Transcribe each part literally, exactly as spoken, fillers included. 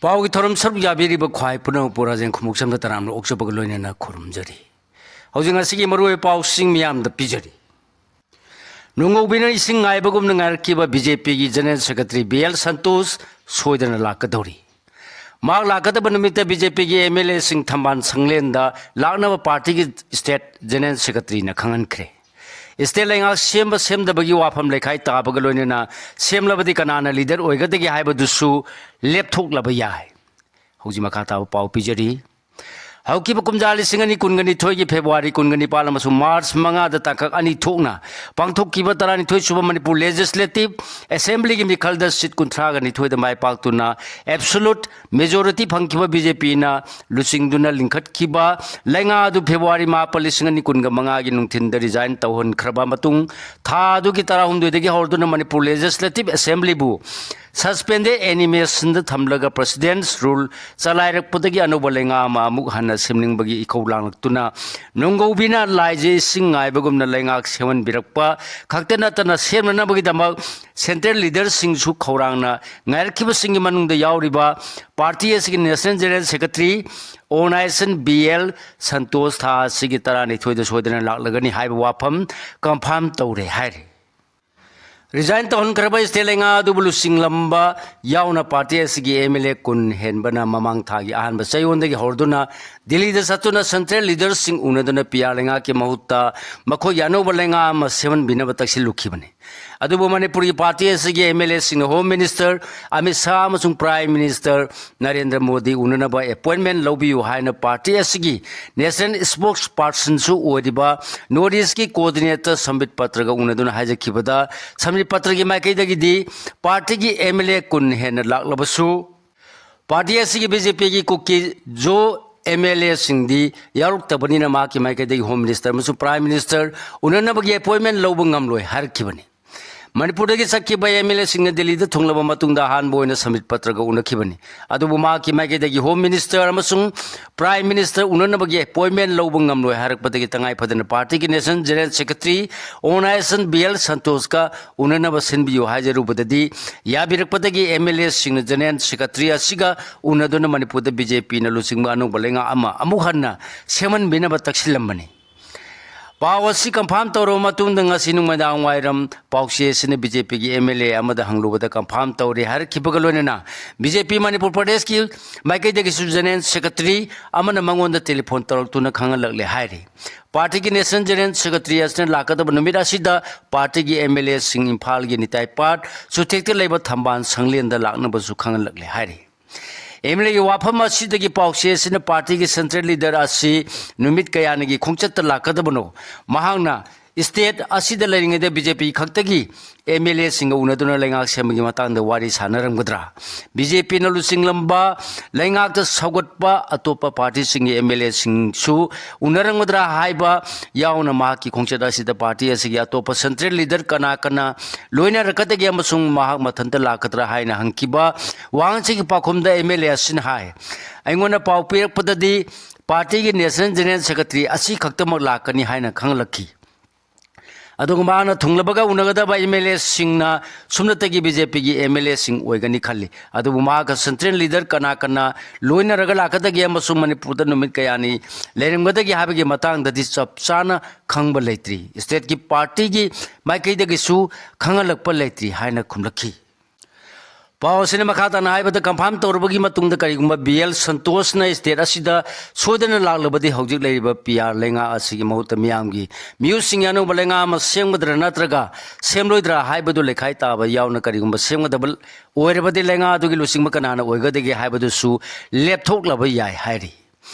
ꯄꯥꯎꯒꯤ ꯊꯧꯔꯝ ꯁꯔꯨꯛ ꯌꯥꯕꯤꯔꯤꯕ ꯈ꯭ꯋꯥꯏ ꯄꯨꯝꯅꯃꯛꯄꯨ ꯔꯥꯖꯦꯟ ꯈꯨꯃꯨꯛꯁꯝꯗ ꯇꯔꯥꯝꯅ ꯑꯣꯛꯆꯕꯒ ꯂꯣꯏꯅꯅ ꯈꯨꯔꯨꯝꯖꯔꯤ꯫ ꯍꯧꯖꯤꯛ ꯉꯁꯤꯒꯤ ꯃꯔꯨꯑꯣꯏꯕ ꯄꯥꯎꯁꯤꯡ ꯃꯤꯌꯥꯝꯗ ꯄꯤꯖꯔꯤ꯫ ꯅꯨꯡꯉꯧꯕꯤꯅ ꯏꯁꯤꯡ ꯉꯥꯏꯕꯒꯨꯝꯅ ꯉꯥꯏꯔꯛꯈꯤꯕ ꯕꯤ ꯖꯦ ꯄꯤꯒꯤ general secretary B L Santosh ꯁꯣꯏꯗꯅ ꯂꯥꯛꯀꯗꯧꯔꯤ꯫ ꯃꯍꯥꯛ ꯂꯥꯛꯀꯗꯕ ꯅꯨꯃꯤꯠꯇ ꯕꯤ ꯖꯦ ꯄꯤꯒꯤ ꯑꯦꯝ ꯑꯦꯜ ꯑꯦꯁꯤꯡ ꯊꯝꯕꯥꯜ ꯁꯪꯂꯦꯟꯗ ꯂꯥꯛꯅꯕ ꯄꯥꯔꯇꯤꯒꯤ ꯁ꯭ꯇꯦꯠ ꯖꯦꯅꯔꯦꯜ ꯁꯦꯀ꯭ꯔꯦꯇꯔꯤꯅ ꯈꯪꯍꯟꯈ꯭ꯔꯦ꯫ ꯁ꯭ꯇꯦꯠ ꯂꯩꯉꯥꯛ ꯁꯦꯝꯕ ꯁꯦꯝꯗꯕꯒꯤ ꯋꯥꯐꯝ ꯂꯩꯈꯥꯏ ꯇꯥꯕꯒ ꯂꯣꯏꯅꯅ ꯁꯦꯝꯂꯕꯗꯤ ꯀꯅꯥꯅ ꯂꯤꯗꯔ ꯑꯣꯏꯒꯗꯒꯦ ꯍꯥꯏꯕꯗꯨꯁꯨ ꯂꯦꯞꯊꯣꯛꯂꯕ ꯌꯥꯏ꯫ ꯍꯧꯖꯤꯛ ꯃꯈꯥ ꯇꯥꯕ ꯄꯥꯎ ꯄꯤꯖꯔꯤ꯫ ꯍꯧꯈꯤꯕ ꯀꯨꯝꯖꯥ ꯂꯤꯁꯤꯡ ꯑꯅꯤ ꯀꯨꯟꯒ ꯅꯤꯊꯣꯏꯒꯤ ꯐꯦꯕ꯭ꯔꯨꯋꯥꯔꯤ ꯀꯨꯟꯒ ꯅꯤꯄꯥꯜ ꯑꯃꯁꯨꯡ ꯃꯥꯔꯆ ꯃꯉꯥꯗ ꯇꯥꯡꯀꯛ ꯑꯅꯤ ꯊꯣꯛꯅ ꯄꯥꯡꯊꯣꯛꯈꯤꯕ ꯇꯔꯥꯅꯤꯊꯣꯏ ꯁꯨꯕ ꯃꯅꯤꯄꯨꯔ ꯂꯦꯖꯤꯁꯂꯦꯇꯤꯚ ꯑꯦꯁꯦꯝꯕ꯭ꯂꯤꯒꯤ ꯃꯤꯈꯜꯗ ꯁꯤꯠ ꯀꯨꯟꯊ꯭ꯔꯥꯒ ꯅꯤꯊꯣꯏꯗ ꯃꯥꯏ ꯄꯥꯛꯇꯨꯅ ꯑꯦꯕꯁꯣꯂꯨꯠ ꯃꯦꯖꯣꯔꯤꯇꯤ ꯐꯪꯈꯤꯕ ꯕꯤ ꯖꯦ ꯄꯤꯅ ꯂꯨꯆꯤꯡꯗꯨꯅ ꯂꯤꯡꯈꯠꯈꯤꯕ ꯂꯩꯉꯥꯛ ꯑꯗꯨ ꯐꯦꯕ꯭ꯔꯨꯋꯥꯔꯤ ꯃꯥꯄꯜ, ꯂꯤꯁꯤꯡ ꯑꯅꯤ ꯀꯨꯟꯒ ꯃꯉꯥꯒꯤ ꯅꯨꯡꯊꯤꯟꯗ ꯔꯤꯖꯥꯏꯟ ꯇꯧꯍꯟꯈ꯭ꯔꯕ ꯃꯇꯨꯡ, ꯊꯥ ꯑꯗꯨꯒꯤ ꯇꯔꯥꯍꯨꯝꯗꯣꯏꯗꯒꯤ ꯍꯧꯔꯗꯨꯅ ꯃꯅꯤꯄꯨꯔ ꯂꯦꯖꯤꯁꯂꯦꯇꯤꯚ ꯑꯦꯁꯦꯝꯕ꯭ꯂꯤꯕꯨ ꯁꯁꯄꯦꯟꯗꯦꯗ ꯑꯦꯅꯤꯃꯦꯁꯟꯗ ꯊꯝꯂꯒ ꯄ꯭ꯔꯦꯁꯤꯗꯦꯟꯠꯁ ꯔꯨꯜ ꯆꯂꯥꯏꯔꯛꯄꯗꯒꯤ ꯑꯅꯧꯕ ꯂꯩꯉꯥꯛ ꯑꯃ ꯑꯃꯨꯛ ꯍꯟꯅ ꯁꯦꯝꯅꯤꯡꯕꯒꯤ ꯏꯈꯧ ꯂꯥꯡꯂꯛꯇꯨꯅ ꯅꯣꯡꯒꯧꯕꯤꯅ ꯂꯥꯏꯖ ꯏꯁꯤꯡ ꯉꯥꯏꯕꯒꯨꯝꯅ ꯂꯩꯉꯥꯛ ꯁꯦꯝꯍꯟꯕꯤꯔꯛꯄ ꯈꯛꯇ ꯅꯠꯇꯅ ꯁꯦꯝꯅꯅꯕꯒꯤꯗꯃꯛ ꯁꯦꯟꯇ꯭ꯔꯦꯜ ꯂꯤꯗꯔꯁꯤꯡꯁꯨ ꯈꯧꯔꯥꯡꯅ ꯉꯥꯏꯔꯛꯈꯤꯕꯁꯤꯡꯒꯤ ꯃꯅꯨꯡꯗ ꯌꯥꯎꯔꯤꯕ ꯄꯥꯔꯇꯤ ꯑꯁꯤꯒꯤ national general secretary organisation B L Santosh ꯊꯥ ꯑꯁꯤꯒꯤ ꯇꯔꯥꯅꯤꯊꯣꯏꯗ ꯁꯣꯏꯗꯅ ꯂꯥꯛꯂꯒꯅꯤ ꯍꯥꯏꯕ ꯋꯥꯐꯝ ꯀꯟꯐꯥꯔꯝ ꯇꯧꯔꯦ ꯍꯥꯏꯔꯤ꯫ ꯔꯤꯖꯥꯏꯟ ꯇꯧꯍꯟꯈ꯭ꯔꯕ ꯁ꯭ꯇꯦꯠ ꯂꯩꯉꯥꯛ ꯑꯗꯨꯕꯨ ꯂꯨꯆꯤꯡꯂꯝꯕ ꯌꯥꯎꯅ ꯄꯥꯔꯇꯤ ꯑꯁꯤꯒꯤ ꯑꯦꯝ ꯑꯦꯜ ꯑꯦ ꯀꯨꯟ ꯍꯦꯟꯕꯅ ꯃꯃꯥꯡ ꯊꯥꯒꯤ ꯑꯍꯥꯟꯕ ꯆꯌꯣꯜꯗꯒꯤ ꯍꯧꯔꯗꯨꯅ ꯗꯤꯜꯂꯤꯗ ꯆꯠꯇꯨꯅ ꯁꯦꯟꯇ꯭ꯔꯦꯜ ꯂꯤꯗꯔꯁꯤꯡ ꯎꯅꯗꯨꯅ ꯄꯤ ꯑꯥꯔ ꯂꯩꯉꯥꯛꯀꯤ ꯃꯍꯨꯠꯇ ꯃꯈꯣꯏꯒꯤ ꯑꯅꯧꯕ ꯂꯩꯉꯥꯛ ꯑꯃ ꯁꯦꯝꯍꯟꯕꯤꯅꯕ ꯇꯛꯁꯤꯜꯂꯨꯈꯤꯕꯅꯤ꯫ ꯑꯗꯨꯕꯨ ꯃꯅꯤꯄꯨꯔꯒꯤ ꯄꯥꯔꯇꯤ ꯑꯁꯤꯒꯤ ꯑꯦꯝ ꯑꯦꯜ ꯑꯦꯁꯤꯡꯅ ꯍꯣꯝ ꯃꯤꯅꯤꯁꯇꯔ ꯑꯃꯤꯠ ꯁꯥꯍ ꯑꯃꯁꯨꯡ ꯄ꯭ꯔꯥꯏꯝ ꯃꯤꯅꯤꯁꯇꯔ ꯅꯔꯦꯟꯗ꯭ꯔ ꯃꯣꯗꯤ ꯎꯅꯅꯕ ꯑꯦꯄꯣꯏꯟꯃꯦꯟ ꯂꯧꯕꯤꯌꯨ ꯍꯥꯏꯅ ꯄꯥꯔꯇꯤ ꯑꯁꯤꯒꯤ ꯅꯦꯁꯅꯦꯜ ꯁ꯭ꯄꯣꯛꯁ ꯄꯥꯔꯁꯟꯁꯨ ꯑꯣꯏꯔꯤꯕ ꯅꯣꯔꯠ ꯏꯁꯀꯤ ꯀꯣꯑꯣꯔꯗꯤꯅꯦꯇꯔ ꯁꯝꯕꯤꯠ ꯄꯇ꯭ꯔꯒ ꯎꯅꯗꯨꯅ ꯍꯥꯏꯖꯈꯤꯕꯗ, ꯁꯝꯕꯤꯠ ꯄꯇ꯭ꯔꯒꯤ ꯃꯥꯏꯀꯩꯗꯒꯤꯗꯤ ꯄꯥꯔꯇꯤꯒꯤ ꯑꯦꯝ ꯑꯦꯜ ꯑꯦ ꯀꯨꯟ ꯍꯦꯟꯅ ꯂꯥꯛꯂꯕꯁꯨ, ꯄꯥꯔꯇꯤ ꯑꯁꯤꯒꯤ ꯕꯤ ꯖꯦ ꯄꯤꯒꯤ ꯀꯨꯀꯤ ꯖꯣ ꯑꯦꯝ ꯑꯦꯜ ꯑꯦꯁꯤꯡꯗꯤ ꯌꯥꯎꯔꯛꯇꯕꯅꯤꯅ ꯃꯍꯥꯛꯀꯤ ꯃꯥꯏꯀꯩꯗꯒꯤ ꯍꯣꯝ ꯃꯤꯅꯤꯁꯇꯔ ꯑꯃꯁꯨꯡ ꯄ꯭ꯔꯥꯏꯝ ꯃꯤꯅꯤꯁꯇꯔ ꯎꯅꯅꯕꯒꯤ ꯑꯦꯄꯣꯏꯟꯃꯦꯟ ꯂꯧꯕ ꯉꯝꯂꯣꯏ ꯍꯥꯏꯔꯛꯈꯤꯕꯅꯤ꯫ ꯃꯅꯤꯄꯨꯔꯗꯒꯤ ꯆꯠꯈꯤꯕ ꯑꯦꯝ ꯑꯦꯜ ꯑꯦꯁꯤꯡꯅ ꯗꯤꯜꯂꯤꯗ ꯊꯨꯡꯂꯕ ꯃꯇꯨꯡꯗ ꯑꯍꯥꯟꯕ ꯑꯣꯏꯅ ꯁꯃꯤꯠ ꯄꯇ꯭ꯔꯒ ꯎꯅꯈꯤꯕꯅꯤ꯫ ꯑꯗꯨꯕꯨ ꯃꯍꯥꯛꯀꯤ ꯃꯥꯏꯀꯩꯗꯒꯤ ꯍꯣꯝ ꯃꯤꯅꯤꯁꯇꯔ ꯑꯃꯁꯨꯡ ꯄ꯭ꯔꯥꯏꯝ ꯃꯤꯅꯤꯁꯇꯔ ꯎꯅꯅꯕꯒꯤ ꯑꯦꯄꯣꯏꯟꯃꯦꯟ ꯂꯧꯕ ꯉꯝꯂꯣꯏ ꯍꯥꯏꯔꯛꯄꯗꯒꯤ ꯇꯉꯥꯏ ꯐꯗꯅ ꯄꯥꯔꯇꯤꯒꯤ national general secretary organisation B L ꯁꯟꯇꯣꯁꯀ ꯎꯅꯅꯕ ꯁꯤꯟꯕꯤꯌꯨ ꯍꯥꯏꯖꯔꯨꯕꯗꯗꯤ ꯌꯥꯕꯤꯔꯛꯄꯗꯒꯤ ꯑꯦꯝ ꯑꯦꯜ ꯑꯦꯁꯤꯡꯅ ꯖꯦꯅꯔꯦꯜ ꯁꯦꯀ꯭ꯔꯦꯇꯔꯤ ꯑꯁꯤꯒ ꯎꯅꯗꯨꯅ ꯃꯅꯤꯄꯨꯔꯗ ꯕꯤ ꯖꯦ ꯄꯤꯅ ꯂꯨꯆꯤꯡꯕ ꯑꯅꯧꯕ ꯂꯩꯉꯥꯛ ꯑꯃ ꯑꯃꯨꯛ ꯍꯟꯅ ꯁꯦꯝꯍꯟꯕꯤꯅꯕ ꯇꯛꯁꯤꯜꯂꯝꯕꯅꯤ꯫ ꯄꯥꯎ ꯑꯁꯤ ꯀꯟꯐꯥꯝ ꯇꯧꯔꯕ ꯃꯇꯨꯡꯗ ꯉꯁꯤ ꯅꯨꯃꯤꯗꯥꯡ ꯋꯥꯏꯔꯝ ꯄꯥꯎ ꯆꯦ ꯑꯁꯤꯅ ꯕꯤ ꯖꯦ ꯄꯤꯒꯤ ꯑꯦꯝ ꯑꯦꯜ ꯑꯦ ꯑꯃꯗ ꯍꯪꯂꯨꯕꯗ ꯀꯟꯐꯥꯝ ꯇꯧꯔꯦ ꯍꯥꯏꯔꯛꯈꯤꯕꯒ ꯂꯣꯏꯅꯅ ꯕꯤ ꯖꯦ ꯄꯤ ꯃꯅꯤꯄꯨꯔ ꯄ꯭ꯔꯗꯦꯁꯀꯤ ꯃꯥꯏꯀꯩꯗꯒꯤꯁꯨ ꯖꯦꯅꯔꯦꯜ ꯁꯦꯀ꯭ꯔꯦꯇꯔꯤ ꯑꯃꯅ ꯃꯉꯣꯟꯗ ꯇꯦꯂꯤꯐꯣꯟ ꯇꯧꯔꯛꯇꯨꯅ ꯈꯪꯍꯜꯂꯛꯂꯦ ꯍꯥꯏꯔꯤ꯫ ꯄꯥꯔꯇꯤꯒꯤ ꯅꯦꯁꯅꯦꯜ ꯖꯦꯅꯔꯦꯜ ꯁꯦꯀ꯭ꯔꯦꯇꯔꯤ ꯑꯁꯤꯅ ꯂꯥꯛꯀꯗꯕ ꯅꯨꯃꯤꯠ ꯑꯁꯤꯗ ꯄꯥꯔꯇꯤꯒꯤ ꯑꯦꯝ ꯑꯦꯜ ꯑꯦꯁꯤꯡ ꯏꯝꯐꯥꯜꯒꯤ ꯅꯤꯇꯥꯏ ꯄꯥꯔꯛ ꯆꯨꯊꯦꯛꯇ ꯂꯩꯕ ꯊꯝꯕꯥꯜ ꯁꯪꯂꯦꯟꯗ ꯂꯥꯛꯅꯕꯁꯨ ꯈꯪꯍꯜꯂꯛꯂꯦ ꯍꯥꯏꯔꯤ꯫ ꯑꯦꯝ ꯑꯦꯜ ꯑꯦꯒꯤ ꯋꯥꯐꯝ ꯑꯁꯤꯗꯒꯤ ꯄꯥꯎꯆꯦ ꯑꯁꯤꯅ ꯄꯥꯔꯇꯤꯒꯤ ꯁꯦꯟꯇ꯭ꯔꯦꯜ ꯂꯤꯗꯔ ꯑꯁꯤ ꯅꯨꯃꯤꯠ ꯀꯌꯥꯅꯤꯒꯤ ꯈꯣꯡꯆꯠꯇ ꯂꯥꯛꯀꯗꯕꯅꯣ? ꯃꯍꯥꯛꯅ ꯁ꯭ꯇꯦꯠ ꯑꯁꯤꯗ ꯂꯩꯔꯤꯉꯩꯗ ꯕꯤ ꯖꯦ ꯄꯤ ꯈꯛꯇꯒꯤ ꯑꯦꯝ ꯑꯦꯜ ꯑꯦꯁꯤꯡꯒ ꯎꯅꯗꯨꯅ ꯂꯩꯉꯥꯛ ꯁꯦꯝꯕꯒꯤ ꯃꯇꯥꯡꯗ ꯋꯥꯔꯤ ꯁꯥꯟꯅꯔꯝꯒꯗ꯭ꯔꯥ? ꯕꯤ ꯖꯦ ꯄꯤꯅ ꯂꯨꯆꯤꯡꯂꯝꯕ ꯂꯩꯉꯥꯛꯇ ꯁꯧꯒꯠꯄ ꯑꯇꯣꯞꯄ ꯄꯥꯔꯇꯤꯁꯤꯡꯒꯤ ꯑꯦꯝ ꯑꯦꯜ ꯑꯦꯁꯤꯡꯁꯨ ꯎꯅꯔꯝꯒꯗ꯭ꯔꯥ ꯍꯥꯏꯕ ꯌꯥꯎꯅ ꯃꯍꯥꯛꯀꯤ ꯈꯣꯡꯆꯠ ꯑꯁꯤꯗ ꯄꯥꯔꯇꯤ ꯑꯁꯤꯒꯤ ꯑꯇꯣꯞꯄ ꯁꯦꯟꯇ꯭ꯔꯦꯜ ꯂꯤꯗꯔ ꯀꯅꯥ ꯀꯅꯥ ꯂꯣꯏꯅꯔꯛꯀꯗꯒꯦ ꯑꯃꯁꯨꯡ ꯃꯍꯥꯛ ꯃꯊꯟꯇ ꯂꯥꯛꯀꯗ꯭ꯔꯥ ꯍꯥꯏꯅ ꯍꯪꯈꯤꯕ ꯋꯥꯍꯪꯁꯤꯒꯤ ꯄꯥꯎꯈꯨꯝꯗ ꯑꯦꯝ ꯑꯦꯜ ꯑꯦ ꯑꯁꯤꯅ ꯍꯥꯏ, ꯑꯩꯉꯣꯟꯗ ꯄꯥꯎ ꯄꯤꯔꯛꯄꯗꯗꯤ ꯄꯥꯔꯇꯤꯒꯤ ꯅꯦꯁꯅꯦꯜ ꯖꯦꯅꯔꯦꯜ ꯁꯦꯀ꯭ꯔꯦꯇꯔꯤ ꯑꯁꯤ ꯈꯛꯇꯃꯛ ꯂꯥꯛꯀꯅꯤ ꯍꯥꯏꯅ ꯈꯪꯂꯛꯈꯤ꯫ ꯑꯗꯨꯒ ꯃꯍꯥꯛꯅ ꯊꯨꯡꯂꯕꯒ ꯎꯅꯒꯗꯕ ꯑꯦꯝ ꯑꯦꯜ ꯑꯦꯁꯤꯡꯅ ꯁꯨꯞꯅꯇꯒꯤ ꯕꯤ ꯖꯦ ꯄꯤꯒꯤ ꯑꯦꯝ ꯑꯦꯜ ꯑꯦꯁꯤꯡ ꯑꯣꯏꯒꯅꯤ ꯈꯜꯂꯤ꯫ ꯑꯗꯨꯕꯨ ꯃꯍꯥꯛꯀ ꯁꯦꯟꯇ꯭ꯔꯦꯜ ꯂꯤꯗꯔ ꯀꯅꯥ ꯀꯅꯥ ꯂꯣꯏꯅꯔꯒ ꯂꯥꯛꯀꯗꯒꯦ ꯑꯃꯁꯨꯡ ꯃꯅꯤꯄꯨꯔꯗ ꯅꯨꯃꯤꯠ ꯀꯌꯥꯅꯤ ꯂꯩꯔꯝꯒꯗꯒꯦ ꯍꯥꯏꯕꯒꯤ ꯃꯇꯥꯡꯗꯗꯤ ꯆꯞ ꯆꯥꯅ ꯈꯪꯕ ꯂꯩꯇ꯭ꯔꯤ꯫ ꯁ꯭ꯇꯦꯠꯀꯤ ꯄꯥꯔꯇꯤꯒꯤ ꯃꯥꯏꯀꯩꯗꯒꯤꯁꯨ ꯈꯪꯍꯜꯂꯛꯄ ꯂꯩꯇ꯭ꯔꯤ ꯍꯥꯏꯅ ꯈꯨꯝꯂꯛꯈꯤ꯫ ꯄꯥꯎ ꯑꯁꯤꯅ ꯃꯈꯥ ꯇꯥꯅ ꯍꯥꯏꯕꯗ, ꯀꯟꯐꯥꯝ ꯇꯧꯔꯕꯒꯤ ꯃꯇꯨꯡꯗ ꯀꯔꯤꯒꯨꯝꯕ ꯕꯤ ꯑꯦꯜ ꯁꯟꯇꯣꯁꯅ ꯁ꯭ꯇꯦꯠ ꯑꯁꯤꯗ ꯁꯣꯏꯗꯅ ꯂꯥꯛꯂꯕꯗꯤ ꯍꯧꯖꯤꯛ ꯂꯩꯔꯤꯕ ꯄꯤ ꯑꯥꯔ ꯂꯩꯉꯥꯛ ꯑꯁꯤꯒꯤ ꯃꯍꯨꯠꯇ ꯃꯤꯌꯥꯝꯒꯤ ꯃꯤꯍꯨꯠꯁꯤꯡꯒꯤ ꯑꯅꯧꯕ ꯂꯩꯉꯥꯛ ꯑꯃ ꯁꯦꯝꯒꯗ꯭ꯔꯥ ꯅꯠꯇ꯭ꯔꯒ ꯁꯦꯝꯂꯣꯏꯗ꯭ꯔꯥ ꯍꯥꯏꯕꯗꯨ ꯂꯩꯈꯥꯏ ꯇꯥꯕ ꯌꯥꯎꯅ ꯀꯔꯤꯒꯨꯝꯕ ꯁꯦꯝꯒꯗꯕ ꯑꯣꯏꯔꯕꯗꯤ ꯂꯩꯉꯥꯛ ꯑꯗꯨꯒꯤ ꯂꯨꯆꯤꯡꯕ ꯀꯅꯥꯅ ꯑꯣꯏꯒꯗꯒꯦ ꯍꯥꯏꯕꯗꯨꯁꯨ ꯂꯦꯞꯊꯣꯛꯂꯕ ꯌꯥꯏ ꯍꯥꯏꯔꯤ꯫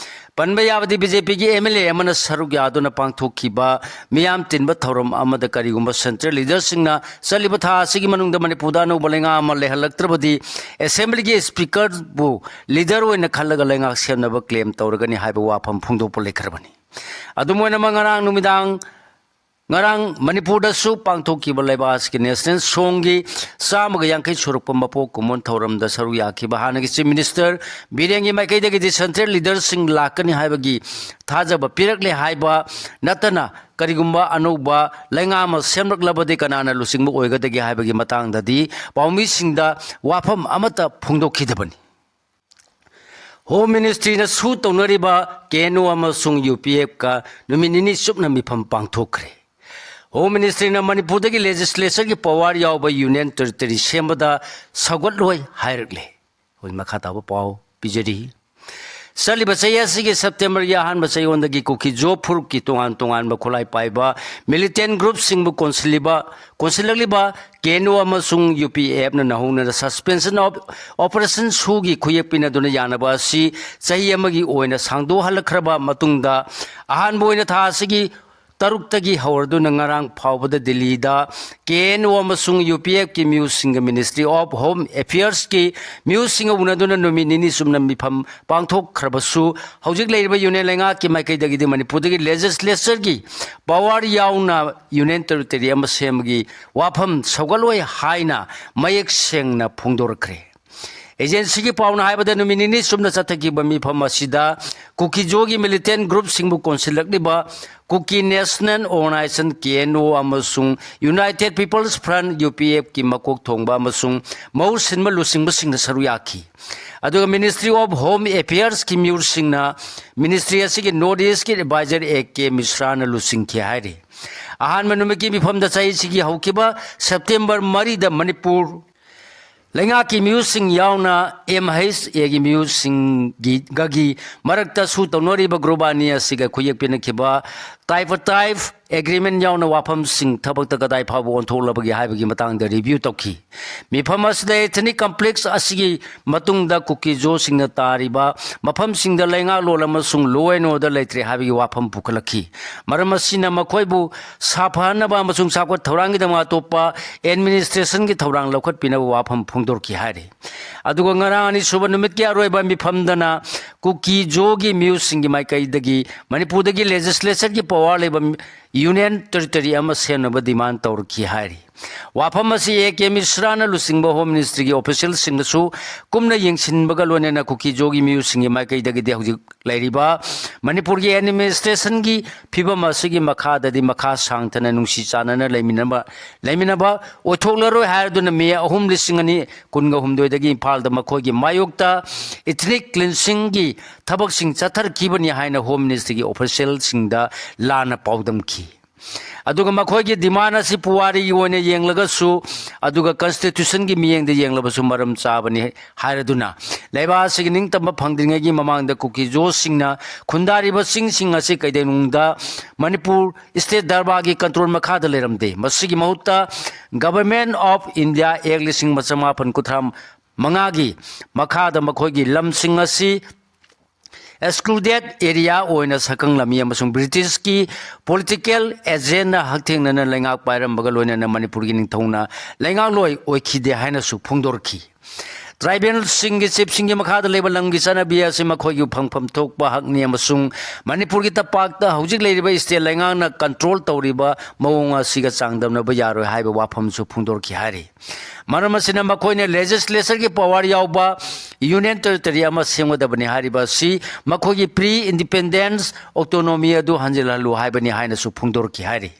ꯄꯟꯕ ꯌꯥꯕꯗꯤ ꯕꯤ ꯖꯦ ꯄꯤꯒꯤ ꯑꯦꯝ ꯑꯦꯜ ꯑꯦ ꯑꯃꯅ ꯁꯔꯨꯛ ꯌꯥꯗꯨꯅ ꯄꯥꯡꯊꯣꯛꯈꯤꯕ ꯃꯤꯌꯥꯝ ꯇꯤꯟꯕ ꯊꯧꯔꯝ ꯑꯃꯗ ꯀꯔꯤꯒꯨꯝꯕ ꯁꯦꯟꯇ꯭ꯔꯦꯜ ꯂꯤꯗꯔꯁꯤꯡꯅ ꯆꯠꯂꯤꯕ ꯊꯥ ꯑꯁꯤꯒꯤ ꯃꯅꯨꯡꯗ ꯃꯅꯤꯄꯨꯔꯗ ꯑꯅꯧꯕ ꯂꯩꯉꯥꯛ ꯑꯃ ꯂꯩꯍꯜꯂꯛꯇ꯭ꯔꯕꯗꯤ ꯑꯦꯁꯦꯝꯕ꯭ꯂꯤꯒꯤ ꯁ꯭ꯄꯤꯀꯔꯕꯨ ꯂꯤꯗꯔ ꯑꯣꯏꯅ ꯈꯜꯂꯒ ꯂꯩꯉꯥꯛ ꯁꯦꯝꯅꯕ ꯀ꯭ꯂꯦꯝ ꯇꯧꯔꯒꯅꯤ ꯍꯥꯏꯕ ꯋꯥꯐꯝ ꯐꯣꯡꯗꯣꯛꯄ ꯂꯩꯈ꯭ꯔꯕꯅꯤ꯫ ꯑꯗꯨꯝ ꯑꯣꯏꯅꯃꯛ ꯉꯔꯥꯡ ꯅꯨꯃꯤꯗꯥꯡ ꯉꯔꯥꯡ ꯃꯅꯤꯄꯨꯔꯗꯁꯨ ꯄꯥꯡꯊꯣꯛꯈꯤꯕ ꯂꯩꯕꯥꯛ ꯑꯁꯤꯒꯤ ꯅꯦꯁꯅꯦꯜ ꯁꯣꯡꯒꯤ ꯆꯥꯝꯃꯒ ꯌꯥꯡꯈꯩ ꯁꯨꯔꯛꯄ ꯃꯄꯣꯛ ꯀꯨꯝꯑꯣꯟ ꯊꯧꯔꯝꯗ ꯁꯔꯨꯛ ꯌꯥꯈꯤꯕ ꯍꯥꯟꯅꯒꯤ ꯆꯤꯐ ꯃꯤꯅꯤꯁꯇꯔ ꯕꯤꯔꯦꯟꯒꯤ ꯃꯥꯏꯀꯩꯗꯒꯤꯗꯤ ꯁꯦꯟꯇ꯭ꯔꯦꯜ ꯂꯤꯗꯔꯁꯤꯡ ꯂꯥꯛꯀꯅꯤ ꯍꯥꯏꯕꯒꯤ ꯊꯥꯖꯕ ꯄꯤꯔꯛꯂꯦ ꯍꯥꯏꯕ ꯅꯠꯇꯅ, ꯀꯔꯤꯒꯨꯝꯕ ꯑꯅꯧꯕ ꯂꯩꯉꯥꯛ ꯑꯃ ꯁꯦꯝꯂꯛꯂꯕꯗꯤ ꯀꯅꯥꯅ ꯂꯨꯆꯤꯡꯕ ꯑꯣꯏꯒꯗꯒꯦ ꯍꯥꯏꯕꯒꯤ ꯃꯇꯥꯡꯗꯗꯤ ꯄꯥꯎꯃꯤꯁꯤꯡꯗ ꯋꯥꯐꯝ ꯑꯃꯠꯇ ꯐꯣꯡꯗꯣꯛꯈꯤꯗꯕꯅꯤ꯫ ꯍꯣꯝ ꯃꯤꯅꯤꯁꯇ꯭ꯔꯤꯅ ꯁꯨ ꯇꯧꯅꯔꯤꯕ ꯀꯦ ꯑꯦꯟ ꯑꯣ ꯑꯃꯁꯨꯡ ꯌꯨ ꯄꯤ ꯑꯦꯐꯀ ꯅꯨꯃꯤꯠ ꯅꯤꯅꯤ ꯆꯨꯞꯅ ꯃꯤꯐꯝ ꯄꯥꯡꯊꯣꯛꯈ꯭ꯔꯦ꯫ ꯍꯣꯝ ꯃꯤꯅꯤꯁꯇ꯭ꯔꯤꯅ ꯃꯅꯤꯄꯨꯔꯗꯒꯤ ꯂꯦꯖꯤꯁꯂꯦꯆꯔꯒꯤ ꯄꯋꯥꯔ ꯌꯥꯎꯕ ꯌꯨꯅꯤꯌꯟ ꯇꯦꯔꯤꯇꯣꯔꯤ ꯁꯦꯝꯕꯗ ꯁꯧꯒꯠꯂꯣꯏ ꯍꯥꯏꯔꯛꯂꯦ꯫ ꯑꯩꯈꯣꯏ ꯃꯈꯥ ꯇꯥꯕ ꯄꯥꯎ ꯄꯤꯖꯔꯤ꯫ ꯆꯠꯂꯤꯕ ꯆꯍꯤ ꯑꯁꯤꯒꯤ ꯁꯦꯞꯇꯦꯝꯕꯔꯒꯤ ꯑꯍꯥꯟꯕ ꯆꯌꯣꯜꯗꯒꯤ ꯀꯨꯀꯤ ꯖꯣ ꯐꯨꯔꯨꯞꯀꯤ ꯇꯣꯉꯥꯟ ꯇꯣꯉꯥꯟꯕ ꯈꯨꯠꯂꯥꯏ ꯄꯥꯏꯕ ꯃꯤꯂꯤꯇꯦꯟ ꯒ꯭ꯔꯨꯞꯁꯤꯡꯕꯨ ꯀꯣꯟꯁꯤꯜꯂꯤꯕ, ꯀꯣꯟꯁꯤꯜꯂꯛꯂꯤꯕ ꯀꯦ ꯑꯦꯟ ꯑꯣ ꯑꯃꯁꯨꯡ ꯌꯨ ꯄꯤ ꯑꯦꯐꯅ ꯅꯧꯍꯧꯅꯅ suspension of operation ꯁꯨꯒꯤ ꯈꯨꯌꯦꯛ ꯄꯤꯅꯗꯨꯅ ꯌꯥꯅꯕ ꯑꯁꯤ ꯆꯍꯤ ꯑꯃꯒꯤ ꯑꯣꯏꯅ ꯁꯥꯡꯗꯣꯛꯍꯜꯂꯛꯈ꯭ꯔꯕ ꯃꯇꯨꯡꯗ, ꯑꯍꯥꯟꯕ ꯑꯣꯏꯅ ꯊꯥ ꯑꯁꯤꯒꯤ ꯇꯔꯨꯛꯇꯒꯤ ꯍꯧꯔꯗꯨꯅ ꯉꯔꯥꯡ ꯐꯥꯎꯕꯗ ꯗꯤꯜꯂꯤꯗ ꯀꯦ ꯑꯦꯟ ꯑꯣ ꯑꯃꯁꯨꯡ ꯌꯨ ꯄꯤ ꯑꯦꯐꯀꯤ ꯃꯤꯑꯣꯏꯁꯤꯡꯒ Ministry of Home Affairsꯀꯤ ꯃꯤꯑꯣꯏꯁꯤꯡꯒ ꯎꯅꯗꯨꯅ ꯅꯨꯃꯤꯠ ꯅꯤꯅꯤ ꯆꯨꯞꯅ ꯃꯤꯐꯝ ꯄꯥꯡꯊꯣꯛꯈ꯭ꯔꯕꯁꯨ, ꯍꯧꯖꯤꯛ ꯂꯩꯔꯤꯕ ꯌꯨꯅꯤꯌꯟ ꯂꯩꯉꯥꯛꯀꯤ ꯃꯥꯏꯀꯩꯗꯒꯤꯗꯤ ꯃꯅꯤꯄꯨꯔꯗꯒꯤ ꯂꯦꯖꯤꯁꯂꯦꯆꯔꯒꯤ ꯄꯋꯥꯔ ꯌꯥꯎꯅ ꯌꯨꯅꯤꯌꯟ ꯇꯦꯔꯤꯇꯣꯔꯤ ꯑꯃ ꯁꯦꯝꯕꯒꯤ ꯋꯥꯐꯝ ꯁꯧꯒꯠꯂꯣꯏ ꯍꯥꯏꯅ ꯃꯌꯦꯛ ꯁꯦꯡꯅ ꯐꯣꯡꯗꯣꯔꯛꯈ꯭ꯔꯦ꯫ ꯑꯦꯖꯦꯟꯁꯤꯒꯤ ꯄꯥꯎꯅ ꯍꯥꯏꯕꯗ, ꯅꯨꯃꯤꯠ ꯅꯤꯅꯤ ꯆꯨꯞꯅ ꯆꯠꯊꯈꯤꯕ ꯃꯤꯐꯝ ꯑꯁꯤꯗ ꯀꯨꯀꯤꯖꯣꯒꯤ ꯃꯤꯂꯤꯇꯦꯟ ꯒ꯭ꯔꯨꯞꯁꯤꯡꯕꯨ ꯀꯣꯟꯁꯤꯜꯂꯛꯂꯤꯕ ꯀꯨꯀꯤ ꯅꯦꯁꯅꯦꯜ ꯑꯣꯔꯒꯅꯥꯏꯖꯦꯁꯟ, ꯀꯦ ꯑꯦꯟ ꯑꯣ, ꯑꯃꯁꯨꯡ United People's Front, U P ꯑꯦꯐꯀꯤ ꯃꯀꯣꯛ ꯊꯣꯡꯕ ꯑꯃꯁꯨꯡ ꯃꯍꯨꯠ ꯁꯤꯟꯕ ꯂꯨꯆꯤꯡꯕꯁꯤꯡꯅ ꯁꯔꯨꯛ ꯌꯥꯈꯤ꯫ ꯑꯗꯨꯒ Ministry of Home Affairsꯀꯤ ꯃꯤꯑꯣꯏꯁꯤꯡꯅ ꯃꯤꯅꯤꯁꯇ꯭ꯔꯤ ꯑꯁꯤꯒꯤ ꯅꯣꯔꯠ ꯏꯁꯀꯤ ꯑꯦꯗꯚꯥꯏꯖꯔ ꯑꯦ ꯀꯦ ꯃꯤꯁ꯭ꯔꯥꯅ ꯂꯨꯆꯤꯡꯈꯤ ꯍꯥꯏꯔꯤ꯫ ꯑꯍꯥꯟꯕ ꯅꯨꯃꯤꯠꯀꯤ ꯃꯤꯐꯝꯗ ꯆꯍꯤꯁꯤꯒꯤ ꯍꯧꯈꯤꯕ ꯁꯦꯞꯇꯦꯝꯕꯔ ꯃꯔꯤꯗ ꯃꯅꯤꯄꯨꯔ ꯂꯩꯉꯥꯛꯀꯤ ꯃꯤꯑꯣꯏꯁꯤꯡ ꯌꯥꯎꯅ ꯑꯦꯝ ꯑꯩꯆ ꯑꯦꯒꯤ ꯃꯤꯑꯣꯏꯁꯤꯡꯒꯤ, ꯒꯒꯤ ꯃꯔꯛꯇ ꯁꯨ ꯇꯧꯅꯔꯤꯕ ꯒ꯭ꯔꯨꯞ ꯑꯅꯤ ꯑꯁꯤꯒ ꯈꯨꯌꯦꯛ ꯄꯤꯅꯈꯤꯕ tripartite agreement ꯌꯥꯎꯅ ꯋꯥꯐꯝꯁꯤꯡ ꯊꯕꯛꯇ ꯀꯗꯥꯏ ꯐꯥꯎꯕ ꯑꯣꯟꯊꯣꯛꯂꯕꯒꯦ ꯍꯥꯏꯕꯒꯤ ꯃꯇꯥꯡꯗ review ꯇꯧꯈꯤ꯫ ꯃꯤꯐꯝ ꯑꯁꯤꯗ ethnic conflicts ꯑꯁꯤꯒꯤ ꯃꯇꯨꯡꯗ ꯀꯨꯀꯤꯖꯣꯁꯤꯡꯅ ꯇꯥꯔꯤꯕ ꯃꯐꯝꯁꯤꯡꯗ ꯂꯩꯉꯥꯛꯂꯣꯟ ꯑꯃꯁꯨꯡ law and order ꯂꯩꯇ꯭ꯔꯦ ꯍꯥꯏꯕꯒꯤ ꯋꯥꯐꯝ ꯄꯨꯈꯠꯂꯛꯈꯤ꯫ ꯃꯔꯝ ꯑꯁꯤꯅ ꯃꯈꯣꯏꯕꯨ ꯁꯥꯐꯍꯟꯅꯕ ꯑꯃꯁꯨꯡ ꯆꯥꯎꯈꯠ ꯊꯧꯔꯥꯡꯒꯤꯗꯃꯛ ꯑꯇꯣꯞꯄ administrationꯒꯤ ꯊꯧꯔꯥꯡ ꯂꯧꯈꯠꯄꯤꯅꯕ ꯋꯥꯐꯝ ꯐꯣꯡꯗꯣꯔꯛꯈꯤ ꯍꯥꯏꯔꯤ꯫ ꯑꯗꯨꯒ ꯉꯔꯥꯡ ꯑꯅꯤꯁꯨꯕ ꯅꯨꯃꯤꯠꯀꯤ ꯑꯔꯣꯏꯕ ꯃꯤꯐꯝꯗꯅ ꯀꯨꯀꯤꯖꯣꯒꯤ ꯃꯤꯑꯣꯏꯁꯤꯡꯒꯤ ꯃꯥꯏꯀꯩꯗꯒꯤ ꯃꯅꯤꯄꯨꯔꯗꯒꯤ ꯂꯦꯖꯤꯁꯂꯦꯆꯔꯒꯤ ꯄꯋꯥꯔ ꯂꯩꯕ ꯌꯨꯅꯤꯌꯟ ꯇꯦꯔꯤꯇꯣꯔꯤ ꯑꯃ ꯁꯦꯝꯅꯕ ꯗꯤꯃꯥꯟ ꯇꯧꯔꯛꯈꯤ ꯍꯥꯏꯔꯤ꯫ ꯋꯥꯐꯝ ꯑꯁꯤ ꯑꯦ ꯀꯦ ꯃꯤꯁ꯭ꯔꯥꯅ ꯂꯨꯆꯤꯡꯕ ꯍꯣꯝ ꯃꯤꯅꯤꯁꯇ꯭ꯔꯤꯒꯤ ꯑꯣꯐꯤꯁꯤꯌꯦꯜꯁꯤꯡꯗꯁꯨ ꯀꯨꯞꯅ ꯌꯦꯡꯁꯤꯟꯕꯒ ꯂꯣꯏꯅꯅ ꯀꯨꯀꯤꯖꯣꯒꯤ ꯃꯤꯑꯣꯏꯁꯤꯡꯒꯤ ꯃꯥꯏꯀꯩꯗꯒꯤꯗꯤ ꯍꯧꯖꯤꯛ ꯂꯩꯔꯤꯕ ꯃꯅꯤꯄꯨꯔꯒꯤ ꯑꯦꯗꯃꯤꯅꯤꯁꯇ꯭ꯔꯦꯁꯟꯒꯤ ꯐꯤꯕꯝ ꯑꯁꯤꯒꯤ ꯃꯈꯥꯗꯗꯤ ꯃꯈꯥ ꯁꯥꯡꯊꯅ ꯅꯨꯡꯁꯤ ꯆꯥꯟꯅꯅ ꯂꯩꯃꯤꯟꯅꯕ ꯂꯩꯃꯤꯟꯅꯕ ꯑꯣꯏꯊꯣꯛꯂꯔꯣꯏ ꯍꯥꯏꯔꯗꯨꯅ ꯃꯦ ꯑꯍꯨꯝ ꯂꯤꯁꯤꯡ ꯑꯅꯤ ꯀꯨꯟꯒ ꯍꯨꯝꯗꯣꯏꯗꯒꯤ ꯏꯝꯐꯥꯜꯗ ꯃꯈꯣꯏꯒꯤ ꯃꯥꯌꯣꯛꯇ ꯏꯊꯅꯤꯛ ꯀ꯭ꯂꯤꯟꯁꯤꯡꯒꯤ ꯊꯕꯛꯁꯤꯡ ꯆꯠꯊꯔꯛꯈꯤꯕꯅꯤ ꯍꯥꯏꯅ ꯍꯣꯝ ꯃꯤꯅꯤꯁꯇ꯭ꯔꯤꯒꯤ ꯑꯣꯐꯤꯁꯤꯌꯦꯜꯁꯤꯡꯗ ꯂꯥꯟꯅ ꯄꯥꯎꯗꯝꯈꯤ꯫ ꯑꯗꯨꯒ ꯃꯈꯣꯏꯒꯤ ꯗꯤꯃꯥꯟ ꯑꯁꯤ ꯄꯨꯋꯥꯔꯤꯒꯤ ꯑꯣꯏꯅ ꯌꯦꯡꯂꯒꯁꯨ, ꯑꯗꯨꯒ ꯀꯟꯁꯇꯤꯇ꯭ꯌꯨꯁꯟꯒꯤ ꯃꯤꯠꯌꯦꯡꯗ ꯌꯦꯡꯂꯕꯁꯨ ꯃꯔꯝ ꯆꯥꯕꯅꯤ ꯍꯥꯏꯔꯗꯨꯅ, ꯂꯩꯕꯥꯛ ꯑꯁꯤꯒꯤ ꯅꯤꯡꯇꯝꯕ ꯐꯪꯗ꯭ꯔꯤꯉꯩꯒꯤ ꯃꯃꯥꯡꯗ ꯀꯨꯀꯤꯖꯣꯁꯤꯡꯅ ꯈꯨꯟꯗꯥꯔꯤꯕ ꯆꯤꯡꯁꯤꯡ ꯑꯁꯤ ꯀꯩꯗꯧꯅꯨꯡꯗ ꯃꯅꯤꯄꯨꯔ ꯁ꯭ꯇꯦꯠ ꯗꯔꯕꯥꯔꯒꯤ ꯀꯟꯇ꯭ꯔꯣꯜ ꯃꯈꯥꯗ ꯂꯩꯔꯝꯗꯦ꯫ ꯃꯁꯤꯒꯤ ꯃꯍꯨꯠꯇ Government of India Act ꯂꯤꯁꯤꯡ ꯑꯃ ꯆꯃꯥꯄꯟ ꯀꯨꯟꯊ꯭ꯔꯥ ꯃꯉꯥꯒꯤ ꯃꯈꯥꯗ ꯃꯈꯣꯏꯒꯤ ꯂꯝꯁꯤꯡ ꯑꯁꯤ excluded area ꯑꯣꯏꯅ ꯁꯛꯈꯪꯂꯝꯃꯤ ꯑꯃꯁꯨꯡ ꯕ꯭ꯔꯤꯇꯤꯁꯀꯤ ꯄꯣꯂꯤꯇꯤꯀꯦꯜ ꯑꯦꯖꯦꯟꯅ ꯍꯛꯊꯦꯡꯅꯅ ꯂꯩꯉꯥꯛ ꯄꯥꯏꯔꯝꯕꯒ ꯂꯣꯏꯅꯅ ꯃꯅꯤꯄꯨꯔꯒꯤ ꯅꯤꯡꯊꯧꯅ ꯂꯩꯉꯥꯛꯂꯣꯏ ꯑꯣꯏꯈꯤꯗꯦ ꯍꯥꯏꯅꯁꯨ ꯐꯣꯡꯗꯣꯔꯛꯈꯤ꯫ ꯇ꯭ꯔꯥꯏꯕꯦꯜꯁꯤꯡꯒꯤ ꯆꯤꯐꯁꯤꯡꯒꯤ ꯃꯈꯥꯗ ꯂꯩꯕ ꯂꯝꯒꯤ ꯆꯠꯅꯕꯤ ꯑꯁꯤ ꯃꯈꯣꯏꯒꯤ ꯐꯪꯐꯝ ꯊꯣꯛꯄ ꯍꯛꯅꯤ ꯑꯃꯁꯨꯡ ꯃꯅꯤꯄꯨꯔꯒꯤ ꯇꯝꯄꯥꯛꯇ ꯍꯧꯖꯤꯛ ꯂꯩꯔꯤꯕ ꯁ꯭ꯇꯦꯠ ꯂꯩꯉꯥꯛꯅ ꯀꯟꯇ꯭ꯔꯣꯜ ꯇꯧꯔꯤꯕ ꯃꯑꯣꯡ ꯑꯁꯤꯒ ꯆꯥꯡꯗꯝꯅꯕ ꯌꯥꯔꯣꯏ ꯍꯥꯏꯕ ꯋꯥꯐꯝꯁꯨ ꯐꯣꯡꯗꯣꯔꯛꯈꯤ ꯍꯥꯏꯔꯤ꯫ ꯃꯔꯝ ꯑꯁꯤꯅ ꯃꯈꯣꯏꯅ ꯂꯦꯖꯤꯁꯂꯦꯆꯔꯒꯤ ꯄꯥꯋꯔ ꯌꯥꯎꯕ ꯌꯨꯅꯤꯌꯟ ꯇꯦꯔꯤꯇꯣꯔꯤ ꯑꯃ ꯁꯦꯝꯒꯗꯕꯅꯤ ꯍꯥꯏꯔꯤꯕ ꯑꯁꯤ ꯃꯈꯣꯏꯒꯤ ꯄ꯭ꯔꯤ ꯏꯟꯗꯤꯄꯦꯟꯗꯦꯟꯁ ꯑꯣꯇꯣꯅꯣꯃꯤ ꯑꯗꯨ ꯍꯟꯖꯤꯜꯍꯜꯂꯨ ꯍꯥꯏꯕꯅꯤ ꯍꯥꯏꯅꯁꯨ ꯐꯣꯡꯗꯣꯔꯛꯈꯤ ꯍꯥꯏꯔꯤ꯫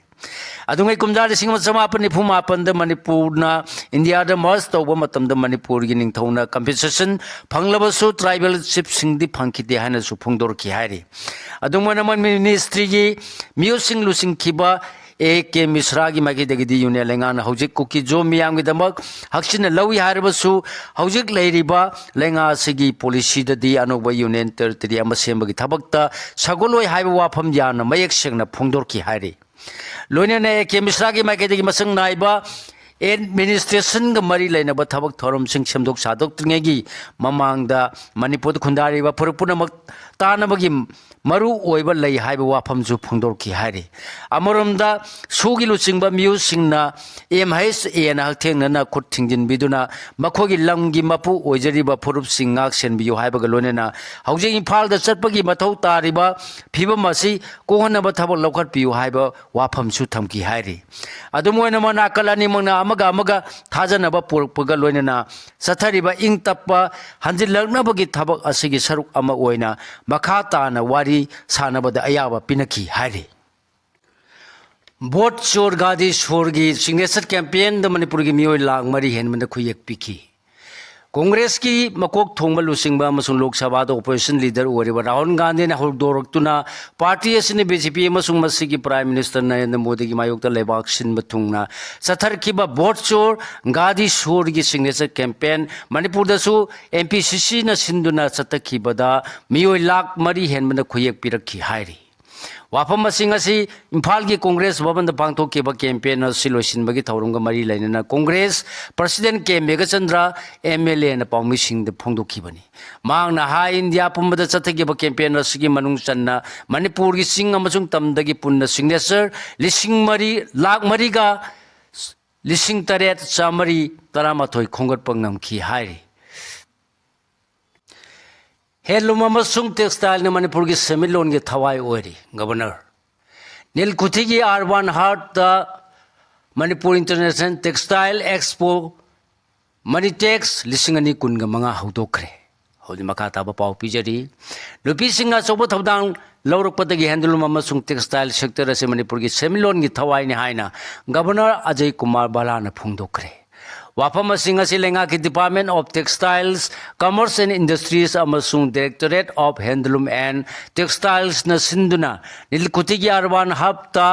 ꯑꯗꯨꯉꯩ ꯀꯨꯝꯖꯥ ꯂꯤꯁꯤꯡ ꯑꯃ ꯆꯃꯥꯄꯟ ꯅꯤꯐꯨ ꯃꯥꯄꯟꯗ ꯃꯅꯤꯄꯨꯔꯅ ꯏꯟꯗꯤꯌꯥꯗ ꯃꯔꯖ ꯇꯧꯕ ꯃꯇꯝꯗ ꯃꯅꯤꯄꯨꯔꯒꯤ ꯅꯤꯡꯊꯧꯅ ꯀꯝꯄꯦꯟꯁꯦꯁꯟ ꯐꯪꯂꯕꯁꯨ ꯇ꯭ꯔꯥꯏꯕꯦꯜ ꯆꯤꯐꯁꯤꯡꯗꯤ ꯐꯪꯈꯤꯗꯦ ꯍꯥꯏꯅꯁꯨ ꯐꯣꯡꯗꯣꯔꯛꯈꯤ ꯍꯥꯏꯔꯤ꯫ ꯑꯗꯨꯝ ꯑꯣꯏꯅꯃꯛ ꯃꯤꯅꯤꯁꯇ꯭ꯔꯤꯒꯤ ꯃꯤꯑꯣꯏꯁꯤꯡ ꯂꯨꯆꯤꯡꯈꯤꯕ ꯑꯦ ꯀꯦ ꯃꯤꯁ꯭ꯔꯥꯒꯤ ꯃꯥꯏꯀꯩꯗꯒꯤꯗꯤ ꯌꯨꯅꯤꯌꯟ ꯂꯩꯉꯥꯛꯅ ꯍꯧꯖꯤꯛ ꯀꯨꯀꯤꯖꯣ ꯃꯤꯌꯥꯝꯒꯤꯗꯃꯛ ꯍꯛꯆꯤꯟꯅ ꯂꯧꯏ ꯍꯥꯏꯔꯕꯁꯨ ꯍꯧꯖꯤꯛ ꯂꯩꯔꯤꯕ ꯂꯩꯉꯥꯛ ꯑꯁꯤꯒꯤ ꯄꯣꯂꯤꯁꯤꯗꯗꯤ ꯑꯅꯧꯕ ꯌꯨꯅꯤꯌꯟ ꯇꯦꯔꯤꯇꯣꯔꯤ ꯑꯃ ꯁꯦꯝꯕꯒꯤ ꯊꯕꯛꯇ ꯁꯥꯒꯣꯜꯂꯣꯏ ꯍꯥꯏꯕ ꯋꯥꯐꯝ ꯌꯥꯝꯅ ꯃꯌꯦꯛ ꯁꯦꯡꯅ ꯐꯣꯡꯗꯣꯔꯛꯈꯤ ꯍꯥꯏꯔꯤ꯫ ꯂꯣꯏꯅꯅ ꯑꯦ ꯀꯦ ꯃꯤꯁ꯭ꯔꯥꯒꯤ ꯃꯥꯏꯀꯩꯗꯒꯤ ꯃꯁꯛ ꯅꯥꯏꯕ ꯑꯦꯗꯃꯤꯅꯤꯁꯇ꯭ꯔꯦꯁꯟꯒ ꯃꯔꯤ ꯂꯩꯅꯕ ꯊꯕꯛ ꯊꯧꯔꯝꯁꯤꯡ ꯁꯦꯝꯗꯣꯛ ꯁꯥꯗꯣꯛꯇ꯭ꯔꯤꯉꯩꯒꯤ ꯃꯃꯥꯡꯗ ꯃꯅꯤꯄꯨꯔꯗ ꯈꯨꯟꯗꯥꯔꯤꯕ ꯐꯨꯔꯨꯞ ꯄꯨꯝꯅꯃꯛ ꯇꯥꯅꯕꯒꯤ ꯃꯔꯨ ꯑꯣꯏꯕ ꯂꯩ ꯍꯥꯏꯕ ꯋꯥꯐꯝꯁꯨ ꯐꯣꯡꯗꯣꯛꯈꯤ ꯍꯥꯏꯔꯤ꯫ ꯑꯃꯔꯣꯝꯗ, ꯁꯨꯒꯤ ꯂꯨꯆꯤꯡꯕ ꯃꯤꯑꯣꯏꯁꯤꯡꯅ ꯑꯦꯝ ꯍꯩꯆ ꯑꯦꯅ ꯍꯛꯊꯦꯡꯅꯅ ꯈꯨꯠ ꯊꯤꯡꯖꯤꯟꯕꯤꯗꯨꯅ ꯃꯈꯣꯏꯒꯤ ꯂꯝꯒꯤ ꯃꯄꯨ ꯑꯣꯏꯖꯔꯤꯕ ꯐꯨꯔꯨꯞꯁꯤꯡ ꯉꯥꯛ ꯁꯦꯟꯕꯤꯌꯨ ꯍꯥꯏꯕꯒ ꯂꯣꯏꯅꯅ ꯍꯧꯖꯤꯛ ꯏꯝꯐꯥꯜꯗ ꯆꯠꯄꯒꯤ ꯃꯊꯧ ꯇꯥꯔꯤꯕ ꯐꯤꯕꯝ ꯑꯁꯤ ꯀꯣꯛꯍꯟꯅꯕ ꯊꯕꯛ ꯂꯧꯈꯠꯄꯤꯌꯨ ꯍꯥꯏꯕ ꯋꯥꯐꯝꯁꯨ ꯊꯝꯈꯤ ꯍꯥꯏꯔꯤ꯫ ꯑꯗꯨꯝ ꯑꯣꯏꯅꯃꯛ, ꯅꯥꯀꯜ ꯑꯅꯤꯃꯛꯅ ꯑꯃꯒ ꯑꯃꯒ ꯊꯥꯖꯅꯕ ꯄꯨꯔꯛꯄꯒ ꯂꯣꯏꯅꯅ ꯆꯠꯊꯔꯤꯕ ꯏꯪ ꯇꯞꯄ ꯍꯟꯖꯤꯜꯂꯛꯅꯕꯒꯤ ꯊꯕꯛ ꯑꯁꯤꯒꯤ ꯁꯔꯨꯛ ꯑꯃ ꯑꯣꯏꯅ ꯃꯈꯥ ꯇꯥꯅ ꯋꯥꯔꯤ ꯁꯥꯅꯕꯗ ꯑꯌꯥꯕ ꯄꯤꯅꯈꯤ ꯍꯥꯏꯔꯤ꯫ ꯚꯣꯠ ꯆꯣꯔ ꯒꯥꯗꯤ ꯁꯣꯔꯒꯤ ꯁꯤꯒꯅꯦꯆꯔ ꯀꯦꯝꯄꯦꯟꯗ ꯃꯅꯤꯄꯨꯔꯒꯤ ꯃꯤꯑꯣꯏ ꯂꯥꯈ ꯃꯔꯤ ꯍꯦꯟꯕꯅ ꯈꯨꯌꯦꯛ ꯄꯤꯈꯤ꯫ ꯀꯣꯡꯒ꯭ꯔꯦꯁꯀꯤ ꯃꯀꯣꯛ ꯊꯣꯡꯕ ꯂꯨꯆꯤꯡꯕ ꯑꯃꯁꯨꯡ ꯂꯣꯛ ꯁꯚꯥꯗ ꯑꯣꯄꯣꯖꯤꯁꯟ ꯂꯤꯗꯔ ꯑꯣꯏꯔꯤꯕ ꯔꯥꯍꯨꯜ ꯒꯥꯟꯙꯤꯅ ꯍꯧꯗꯣꯔꯛꯇꯨꯅ ꯄꯥꯔꯇꯤ ꯑꯁꯤꯅ ꯕꯤ ꯖꯦ ꯄꯤ ꯑꯃꯁꯨꯡ ꯃꯁꯤꯒꯤ ꯄ꯭ꯔꯥꯏꯝ ꯃꯤꯅꯤꯁꯇꯔ ꯅꯔꯦꯟꯗ꯭ꯔ ꯃꯣꯗꯤꯒꯤ ꯃꯥꯌꯣꯛꯇ ꯂꯩꯕꯥꯛ ꯁꯤꯟꯕ ꯊꯨꯡꯅ ꯆꯠꯊꯔꯛꯈꯤꯕ ꯚꯣꯠ ꯆꯣꯔ ꯒꯥꯗꯤ ꯁꯣꯔꯒꯤ ꯁꯤꯒꯅꯦꯆꯔ ꯀꯦꯝꯄꯦꯟ ꯃꯅꯤꯄꯨꯔꯗꯁꯨ ꯑꯦꯝ ꯄꯤ ꯁꯤ ꯁꯤꯅ ꯁꯤꯟꯗꯨꯅ ꯆꯠꯊꯈꯤꯕꯗ ꯃꯤꯑꯣꯏ ꯂꯥꯈ ꯃꯔꯤ ꯍꯦꯟꯕꯅ ꯈꯨꯌꯦꯛ ꯄꯤꯔꯛꯈꯤ ꯍꯥꯏꯔꯤ꯫ ꯋꯥꯐꯝꯁꯤꯡ ꯑꯁꯤ ꯏꯝꯐꯥꯜꯒꯤ ꯀꯣꯡꯒ꯭ꯔꯦꯁ ꯚꯕꯟꯗ ꯄꯥꯡꯊꯣꯛꯈꯤꯕ ꯀꯦꯝꯄꯦꯟ ꯑꯁꯤ ꯂꯣꯏꯁꯤꯟꯕꯒꯤ ꯊꯧꯔꯝꯒ ꯃꯔꯤ ꯂꯩꯅꯅ ꯀꯣꯡꯒ꯭ꯔꯦꯁ ꯄ꯭ꯔꯁꯤꯗꯦꯟ ꯀꯦ ꯃꯦꯘꯆꯟꯗ꯭ꯔ ꯑꯦꯝ ꯑꯦꯜ ꯑꯦꯅ ꯄꯥꯎꯃꯤꯁꯤꯡꯗ ꯐꯣꯡꯗꯣꯛꯈꯤꯕꯅꯤ꯫ ꯃꯍꯥꯛꯅ ꯍꯥꯏ, ꯏꯟꯗꯤꯌꯥ ꯄꯨꯝꯕꯗ ꯆꯠꯊꯈꯤꯕ ꯀꯦꯝꯄꯦꯟ ꯑꯁꯤꯒꯤ ꯃꯅꯨꯡ ꯆꯟꯅ ꯃꯅꯤꯄꯨꯔꯒꯤ ꯆꯤꯡ ꯑꯃꯁꯨꯡ ꯇꯝꯗꯒꯤ ꯄꯨꯟꯅ ꯁꯤꯒꯅꯦꯆꯔ ꯂꯤꯁꯤꯡ ꯃꯔꯤ, ꯂꯥꯈ ꯃꯔꯤꯒ ꯂꯤꯁꯤꯡ ꯇꯔꯦꯠ ꯆꯥꯃꯔꯤ ꯇꯔꯥꯃꯥꯊꯣꯏ ꯈꯣꯝꯒꯠꯄ ꯉꯝꯈꯤ ꯍꯥꯏꯔꯤ꯫ ꯍꯦꯟꯂꯨꯝ ꯑꯃꯁꯨꯡ ꯇꯦꯛꯁꯇꯥꯏꯜꯅ ꯃꯅꯤꯄꯨꯔꯒꯤ ꯁꯦꯟꯃꯤꯠꯂꯣꯟꯒꯤ ꯊꯋꯥꯏ ꯑꯣꯏꯔꯤ꯫ ꯒꯕꯔꯅꯔ ꯅꯤꯜ ꯈꯨꯊꯤꯒꯤ ꯑꯔꯕꯥꯟ ꯍꯥꯔꯠꯇ Manipur international textile expo Manitex ꯂꯤꯁꯤꯡ ꯑꯅꯤ ꯀꯨꯟꯒ ꯃꯉꯥ ꯍꯧꯗꯣꯛꯈ꯭ꯔꯦ꯫ ꯍꯧꯖꯤꯛ ꯃꯈꯥ ꯇꯥꯕ ꯄꯥꯎ ꯄꯤꯖꯔꯤ꯫ ꯅꯨꯄꯤꯁꯤꯡꯅ ꯑꯆꯧꯕ ꯊꯧꯗꯥꯡ ꯂꯧꯔꯛꯄꯗꯒꯤ ꯍꯦꯟꯗꯂꯨꯝ ꯑꯃꯁꯨꯡ ꯇꯦꯛꯁꯇꯥꯏꯜ ꯁꯦꯛꯇꯔ ꯑꯁꯤ ꯃꯅꯤꯄꯨꯔꯒꯤ ꯁꯦꯟꯃꯤꯠꯂꯣꯟꯒꯤ ꯊꯋꯥꯏꯅꯤ ꯍꯥꯏꯅ ꯒꯕꯔꯅꯔ ꯑꯖꯌ ꯀꯨꯃꯥꯔ ꯚꯜꯂꯥꯅ ꯐꯣꯡꯗꯣꯛꯈ꯭ꯔꯦ꯫ ꯋꯥꯐꯝꯁꯤꯡ ꯑꯁꯤ ꯂꯩꯉꯥꯛꯀꯤ Department of Textiles, Commerce and Industries ꯑꯃꯁꯨꯡ Directorate of Handloom and Textilesꯅ ꯁꯤꯟꯗꯨꯅ ꯅꯤꯜ ꯈꯨꯊꯤꯒꯤ ꯑꯔꯕꯥꯟ ꯍꯥꯔꯠꯇ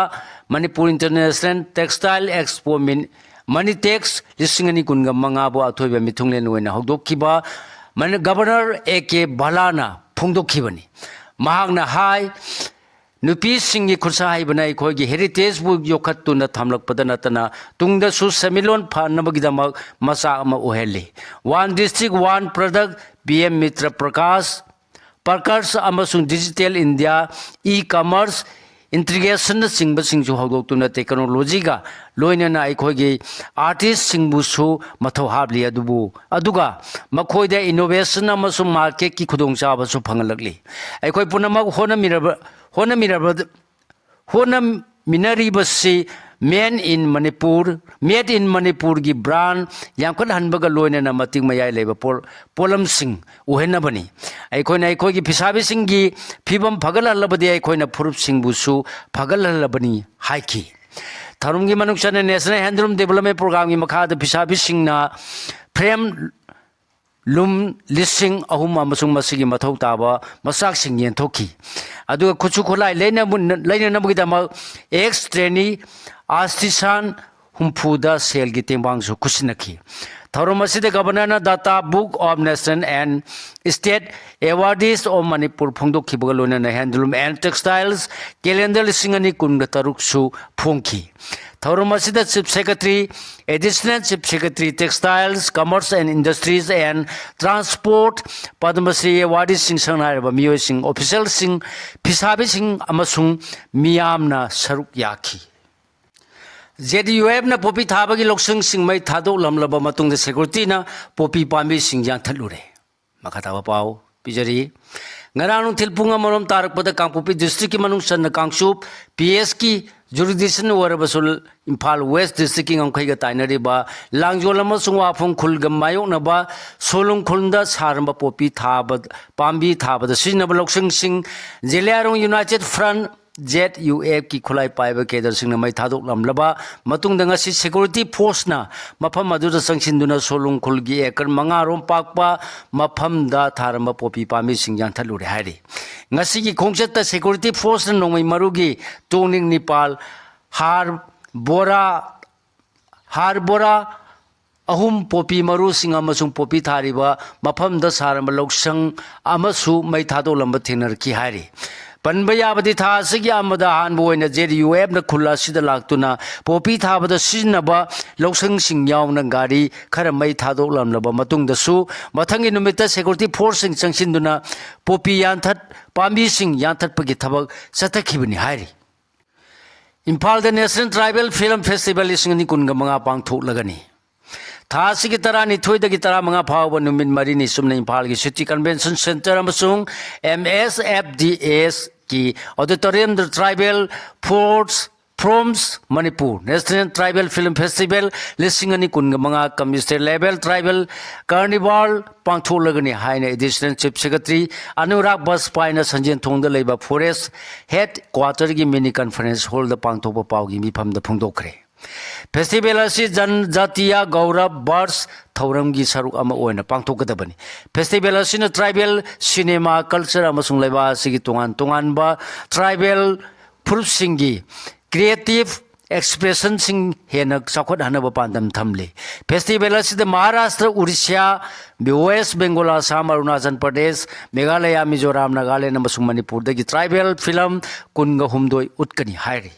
ꯃꯅꯤꯄꯨꯔ ꯏꯟꯇꯔꯅꯦꯁꯅꯦꯜ ꯇꯦꯛꯁꯇꯥꯏꯜ ꯑꯦꯛꯁꯄꯣ ꯃꯤꯟ-, ꯃꯅꯤꯇꯦꯛꯁ ꯂꯤꯁꯤꯡ ꯑꯅꯤ ꯀꯨꯟꯒ ꯃꯉꯥꯕꯨ ꯑꯊꯣꯏꯕ ꯃꯤꯊꯨꯡꯂꯦꯟ ꯑꯣꯏꯅ ꯍꯧꯗꯣꯛꯈꯤꯕ ꯃꯅꯤ-, ꯒꯕꯔꯅꯔ ꯑꯦ ꯀꯦ ꯚꯜꯂꯥꯅ ꯐꯣꯡꯗꯣꯛꯈꯤꯕꯅꯤ꯫ ꯃꯍꯥꯛꯅ ꯍꯥꯏ, ꯅꯨꯄꯤꯁꯤꯡꯒꯤ ꯈꯨꯠꯁꯥ ꯍꯩꯕꯅ ꯑꯩꯈꯣꯏꯒꯤ ꯍꯦꯔꯤꯇꯦꯖꯕꯨ ꯌꯣꯛꯈꯠꯇꯨꯅ ꯊꯝꯂꯛꯄꯗ ꯅꯠꯇꯅ ꯇꯨꯡꯗꯁꯨ ꯁꯦꯟꯃꯤꯠꯂꯣꯟ ꯐꯅꯕꯒꯤꯗꯃꯛ ꯃꯆꯥꯛ ꯑꯃ ꯑꯣꯏꯍꯜꯂꯤ꯫ One district, one product, P M Mitra Prakash, ꯄꯔꯀꯔꯁ ꯑꯃꯁꯨꯡ ꯗꯤꯖꯤꯇꯦꯜ ꯏꯟꯗꯤꯌꯥ, ꯏ ꯀꯃꯔꯁ, ꯏꯟꯇꯤꯒ꯭ꯔꯦꯁꯟꯅꯆꯤꯡꯕꯁꯤꯡꯁꯨ ꯍꯧꯗꯣꯛꯇꯨꯅ ꯇꯦꯛꯅꯣꯂꯣꯖꯤꯒ ꯂꯣꯏꯅꯅ ꯑꯩꯈꯣꯏꯒꯤ ꯑꯥꯔꯇꯤꯁꯁꯤꯡꯕꯨꯁꯨ ꯃꯊꯧ ꯍꯥꯞꯂꯤ꯫ ꯑꯗꯨꯕꯨ ꯑꯗꯨꯒ ꯃꯈꯣꯏꯗ ꯏꯅꯣꯚꯦꯁꯟ ꯑꯃꯁꯨꯡ ꯃꯥꯔꯀꯦꯠꯀꯤ ꯈꯨꯗꯣꯡꯆꯥꯕꯁꯨ ꯐꯪꯍꯜꯂꯛꯂꯤ꯫ ꯑꯩꯈꯣꯏ ꯄꯨꯝꯅꯃꯛ ꯍꯣꯠꯅꯃꯤꯟꯅꯕ ꯍꯣꯠꯅꯃꯤꯟꯅꯕ ꯍꯣꯠꯅꯃꯤꯟꯅꯔꯤꯕꯁꯤ ꯃꯦꯟ ꯏꯟ ꯃꯅꯤꯄꯨꯔ, ꯃꯦꯠ ꯏꯟ ꯃꯅꯤꯄꯨꯔꯒꯤ ꯕ꯭ꯔꯥꯟ ꯌꯥꯝꯈꯠꯍꯟꯕꯒ ꯂꯣꯏꯅꯅ ꯃꯇꯤꯛ ꯃꯌꯥꯏ ꯂꯩꯕ ꯄꯣꯠ ꯄꯣꯠꯂꯝꯁꯤꯡ ꯑꯣꯏꯍꯟꯅꯕꯅꯤ꯫ ꯑꯩꯈꯣꯏꯅ ꯑꯩꯈꯣꯏꯒꯤ ꯐꯤꯁꯥꯕꯤꯁꯤꯡꯒꯤ ꯐꯤꯕꯝ ꯐꯒꯠꯍꯜꯂꯕꯗꯤ ꯑꯩꯈꯣꯏꯅ ꯐꯨꯔꯨꯞꯁꯤꯡꯕꯨꯁꯨ ꯐꯒꯠꯍꯜꯂꯕꯅꯤ ꯍꯥꯏꯈꯤ꯫ ꯊꯧꯔꯝꯒꯤ ꯃꯅꯨꯡ ꯆꯟꯅ National Handloom Development Programꯒꯤ ꯃꯈꯥꯗ ꯐꯤꯁꯥꯕꯤꯁꯤꯡꯅ ꯐ꯭ꯔꯦꯝ ꯂꯨꯝ ꯂꯤꯁꯤꯡ ꯑꯍꯨꯝ ꯑꯃꯁꯨꯡ ꯃꯁꯤꯒꯤ ꯃꯊꯧ ꯇꯥꯕ ꯃꯆꯥꯛꯁꯤꯡ ꯌꯦꯟꯊꯣꯛꯈꯤ꯫ ꯑꯗꯨꯒ ꯈꯨꯠꯁꯨ ꯈꯨꯠꯂꯥꯏ ꯂꯩꯅꯕ-, ꯂꯩꯅꯅꯕꯒꯤꯗꯃꯛ ꯑꯦꯛꯁ ꯇ꯭ꯔꯦꯅꯤ ꯑꯥꯔꯇꯤꯁꯥꯟ ꯍꯨꯝꯐꯨꯗ ꯁꯦꯜꯒꯤ ꯇꯦꯡꯕꯥꯡꯁꯨ ꯈꯨꯠꯁꯤꯟꯅꯈꯤ꯫ ꯊꯧꯔꯝ ꯑꯁꯤꯗ ꯒꯕꯔꯅꯔꯅ Data Book of National and State Awardees of Manipur ꯐꯣꯡꯗꯣꯛꯈꯤꯕꯒ ꯂꯣꯏꯅꯅ Handloom and Textiles Calendar ꯂꯤꯁꯤꯡ ꯑꯅꯤ ꯀꯨꯟꯒ ꯇꯔꯨꯛꯁꯨ ꯐꯣꯡꯈꯤ꯫ ꯊꯧꯔꯝ ꯑꯁꯤꯗ Chief Secretary, Additional Chief Secretary, Textiles, Commerce and Industries and Transport, Padma Shri ꯑꯦꯋꯥꯔꯗꯤꯁꯤꯡ, ꯁꯛꯅꯥꯏꯔꯕ ꯃꯤꯑꯣꯏꯁꯤꯡ, ꯑꯣꯐꯤꯁꯦꯜꯁꯤꯡ, ꯐꯤꯁꯥꯕꯤꯁꯤꯡ ꯑꯃꯁꯨꯡ ꯃꯤꯌꯥꯝꯅ ꯁꯔꯨꯛ ꯌꯥꯈꯤ꯫ ꯖꯦ ꯗꯤ ꯌꯨ ꯑꯦꯐꯅ ꯄꯣꯄꯤ ꯊꯥꯕꯒꯤ ꯂꯧꯁꯪꯁꯤꯡ ꯃꯩ ꯊꯥꯗꯣꯛꯂꯝꯂꯕ ꯃꯇꯨꯡꯗ ꯁꯦꯀ꯭ꯌꯨꯔꯤꯇꯤꯅ ꯄꯣꯄꯤ ꯄꯥꯝꯕꯤꯁꯤꯡ ꯌꯥꯟꯊꯠꯂꯨꯔꯦ꯫ ꯃꯈꯥ ꯇꯥꯕ ꯄꯥꯎ ꯄꯤꯖꯔꯤ꯫ ꯉꯔꯥꯡ ꯅꯨꯡꯊꯤꯜ ꯄꯨꯡ ꯑꯃꯔꯣꯝ ꯇꯥꯔꯛꯄꯗ ꯀꯥꯡꯄꯣꯛꯄꯤ ꯗꯤꯁꯇ꯭ꯔꯤꯛꯀꯤ ꯃꯅꯨꯡ ꯆꯟꯅ ꯀꯥꯡꯆꯨꯞ ꯄꯤ ꯑꯦꯁꯀꯤ ꯖꯨꯔꯤꯗꯤꯁꯟ ꯑꯣꯏꯔꯕꯁꯨ ꯏꯝꯐꯥꯜ ꯋꯦꯁ ꯗꯤꯁꯇ꯭ꯔꯤꯛꯀꯤ ꯉꯝꯈꯩꯒ ꯇꯥꯏꯅꯔꯤꯕ ꯂꯥꯡꯖꯣꯜ ꯑꯃꯁꯨꯡ ꯋꯥꯐꯝ ꯈꯨꯜꯒ ꯃꯥꯌꯣꯛꯅꯕ ꯁꯣꯂꯨꯡ ꯈꯨꯜꯗ ꯁꯥꯔꯝꯕ ꯄꯣꯄꯤ ꯊꯥꯕ, ꯄꯥꯝꯕꯤ ꯊꯥꯕꯗ ꯁꯤꯖꯤꯟꯅꯕ ꯂꯧꯁꯪꯁꯤꯡ ꯖꯦꯂꯤꯌꯥꯡꯔꯣꯡ ꯌꯨꯅꯥꯏꯇꯦꯠ ꯐ꯭ꯔꯟ, ꯖꯦ ꯗꯤ ꯌꯨ ꯑꯦꯐꯀꯤ ꯈꯨꯠꯂꯥꯏ ꯄꯥꯏꯕ ꯀꯦꯗꯔꯁꯤꯡꯅ ꯃꯩ ꯊꯥꯗꯣꯛꯂꯝꯂꯕ ꯃꯇꯨꯡꯗ ꯉꯁꯤ ꯁꯦꯀ꯭ꯌꯨꯔꯤꯇꯤ ꯐꯣꯔꯁꯅ ꯃꯐꯝ ꯑꯗꯨꯗ ꯆꯪꯁꯤꯟꯗꯨꯅ ꯁꯣꯂꯨꯡ ꯈꯨꯜꯒꯤ ꯑꯦꯀꯔ ꯃꯉꯥ ꯔꯣꯝ ꯄꯥꯛꯄ ꯃꯐꯝꯗ ꯊꯥꯔꯝꯕ ꯄꯣꯄꯤ ꯄꯥꯝꯕꯤꯁꯤꯡ ꯌꯥꯟꯊꯠꯂꯨꯔꯦ ꯍꯥꯏꯔꯤ꯫ ꯉꯁꯤꯒꯤ ꯈꯣꯡꯆꯠꯇ ꯁꯦꯀ꯭ꯌꯨꯔꯤꯇꯤ ꯐꯣꯔꯁꯅ ꯅꯣꯡꯃꯩ ꯃꯔꯨꯒꯤ ꯇꯣꯡꯅꯤꯡ ꯅꯤꯄꯥꯜ, ꯍꯥꯔ ꯕꯣꯔꯥ, ꯍꯥꯔ ꯕꯣꯔꯥ ꯑꯍꯨꯝ, ꯄꯣꯄꯤ ꯃꯔꯨꯁꯤꯡ ꯑꯃꯁꯨꯡ ꯄꯣꯄꯤ ꯊꯥꯔꯤꯕ ꯃꯐꯝꯗ ꯁꯥꯔꯝꯕ ꯂꯧꯁꯪ ꯑꯃꯁꯨ ꯃꯩ ꯊꯥꯗꯣꯛꯂꯝꯕ ꯊꯦꯡꯅꯔꯛꯈꯤ ꯍꯥꯏꯔꯤ꯫ ꯄꯟꯕ ꯌꯥꯕꯗꯤ ꯊꯥ ꯑꯁꯤꯒꯤ ꯑꯍꯥꯟꯕꯗ ꯑꯍꯥꯟꯕ ꯑꯣꯏꯅ ꯖꯦ ꯗꯤ ꯌꯨ ꯑꯦꯐꯅ ꯈꯨꯜ ꯑꯁꯤꯗ ꯂꯥꯛꯇꯨꯅ ꯄꯣꯄꯤ ꯊꯥꯕꯗ ꯁꯤꯖꯤꯟꯅꯕ ꯂꯧꯁꯪꯁꯤꯡ ꯌꯥꯎꯅ ꯒꯥꯔꯤ ꯈꯔ ꯃꯩ ꯊꯥꯗꯣꯛꯂꯝꯂꯕ ꯃꯇꯨꯡꯗꯁꯨ ꯃꯊꯪꯒꯤ ꯅꯨꯃꯤꯠꯇ ꯁꯦꯀ꯭ꯌꯨꯔꯤꯇꯤ ꯐꯣꯔꯁꯁꯤꯡ ꯆꯪꯁꯤꯟꯗꯨꯅ ꯄꯣꯄꯤ ꯌꯥꯟꯊꯠ ꯄꯥꯝꯕꯤꯁꯤꯡ ꯌꯥꯟꯊꯠꯄꯒꯤ ꯊꯕꯛ ꯆꯠꯊꯈꯤꯕꯅꯤ ꯍꯥꯏꯔꯤ꯫ ꯏꯝꯐꯥꯜꯗ National Tribal Film Festival ꯂꯤꯁꯤꯡ ꯑꯅꯤ ꯀꯨꯟꯒ ꯃꯉꯥ ꯄꯥꯡꯊꯣꯛꯂꯒꯅꯤ꯫ ꯊꯥ ꯑꯁꯤꯒꯤ ꯇꯔꯥꯅꯤꯊꯣꯏꯗꯒꯤ ꯇꯔꯥꯃꯉꯥ ꯐꯥꯎꯕ ꯅꯨꯃꯤꯠ ꯃꯔꯤꯅꯤ ꯆꯨꯞꯅ ꯏꯝꯐꯥꯜꯒꯤ City Convention Centre ꯑꯃꯁꯨꯡ ꯑꯦꯝ ꯑꯦꯁ ꯑꯦꯐ ꯗꯤ ꯑꯦꯁꯀꯤ auditorium ꯗ Tribal Force Forums Manipur National Tribal Film Festival ꯂꯤꯁꯤꯡ ꯑꯅꯤ ꯀꯨꯟꯒ ꯃꯉꯥ cum State Level Tribal Carnival ꯄꯥꯡꯊꯣꯛꯂꯒꯅꯤ ꯍꯥꯏꯅ Additional Chief Secretary ꯑꯅꯨꯔꯥꯒ ꯕꯥꯖꯄꯥꯏꯅ ꯁꯟꯖꯦꯟꯊꯣꯡꯗ ꯂꯩꯕ Forest Headquarter ꯒꯤ Mini Conference Hall ꯗ ꯄꯥꯡꯊꯣꯛꯄ ꯄꯥꯎꯒꯤ ꯃꯤꯐꯝꯗ ꯐꯣꯡꯗꯣꯛꯈ꯭ꯔꯦ꯫ Festival ꯑꯁꯤ ꯖꯟ ꯖꯥꯇꯤꯌꯥ ꯒꯧꯔꯕ ꯕꯔꯁ ꯊꯧꯔꯝꯒꯤ ꯁꯔꯨꯛ ꯑꯃ ꯑꯣꯏꯅ ꯄꯥꯡꯊꯣꯛꯀꯗꯕꯅꯤ꯫ Festival ꯑꯁꯤꯅ tribal cinema, culture ꯑꯃꯁꯨꯡ ꯂꯩꯕꯥꯛ ꯑꯁꯤꯒꯤ ꯇꯣꯉꯥꯟ ꯇꯣꯉꯥꯟꯕ tribal ꯐꯨꯔꯨꯞꯁꯤꯡꯒꯤ creative expression ꯁꯤꯡ ꯍꯦꯟꯅ ꯆꯥꯎꯈꯠꯍꯟꯅꯕ ꯄꯥꯟꯗꯝ ꯊꯝꯂꯤ꯫ Festival ꯑꯁꯤꯗ ꯃꯍꯥꯔꯥꯁꯇ꯭ꯔ, ꯎꯔꯤꯁ꯭ꯌꯥ, ꯋꯦꯁ꯭ꯠ ꯕꯦꯡꯒꯣꯜ, ꯑꯁꯥꯝ, ꯑꯔꯨꯅꯥꯆꯜ ꯄ꯭ꯔꯗꯦꯁ, ꯃꯦꯘꯥꯂꯌꯥ, ꯃꯤꯖꯣꯔꯥꯝ, ꯅꯥꯒꯥꯂꯦꯟ ꯑꯃꯁꯨꯡ ꯃꯅꯤꯄꯨꯔꯗꯒꯤ tribal film ꯀꯨꯟꯒ ꯍꯨꯝꯗꯣꯏ ꯎꯠꯀꯅꯤ ꯍꯥꯏꯔꯤ꯫